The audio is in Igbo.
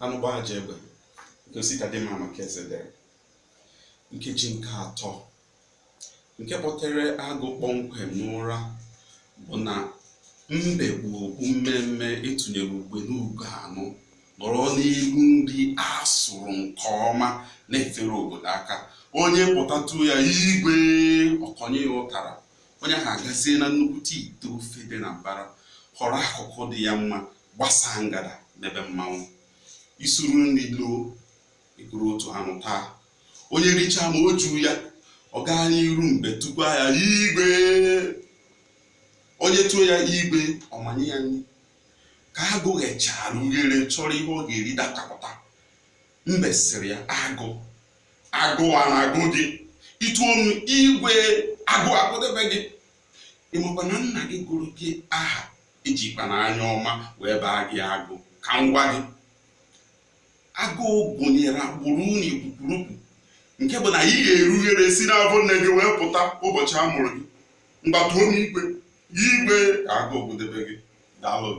Anụ gbaa ajọ egbe, nke Ositadimma Amakaeze dere. Nkeji nke atọ nke kpọtere agụ kpọmkwem n'ụra bụ na mbe kpu okpu mmemme etunyere ugbene ugo anọ, nọrọ n'elu nri a sụrụ nke ọma na-efere obodo aka. Onye pụta tuo ya igwe, ọ kọnye ya ụtara. Onye ahụ agazie na nnukwute ite ofe dị na mbara, họrọ akụkụ dị ya mma, gbasaa ngada n'ebe mmanwụ. I suru nri loo, i kuru otu anụ taa. Onye richaa ma o ju ya, ọ gaa n'iru mbe tukwa ya igwe. Onye tuo ya igwe, ọ manye ya nri. Ka agụ ghechara ughere chọrọ ihe ọ ga-eri dakapụta, mbe sịrị ya, agụ, agụụ a na-agụ gị, i tuo m igwe, agụụ agụdebe gị. Ị makwa na nna gị gụrụ gị aha ejikwa na anya ọma wee baa gị agụ. Ka m gwa gị, agụụ gụnyere agbụrụ unu ikwukwurukwu, nke bụ na ị ga-erughere si n'afọ nne gị wee pụta ụbọchị a mụrụ gị. Ngwa, tuo m igwe, igwe, ka agụụ gụdebe gị. Daalụ.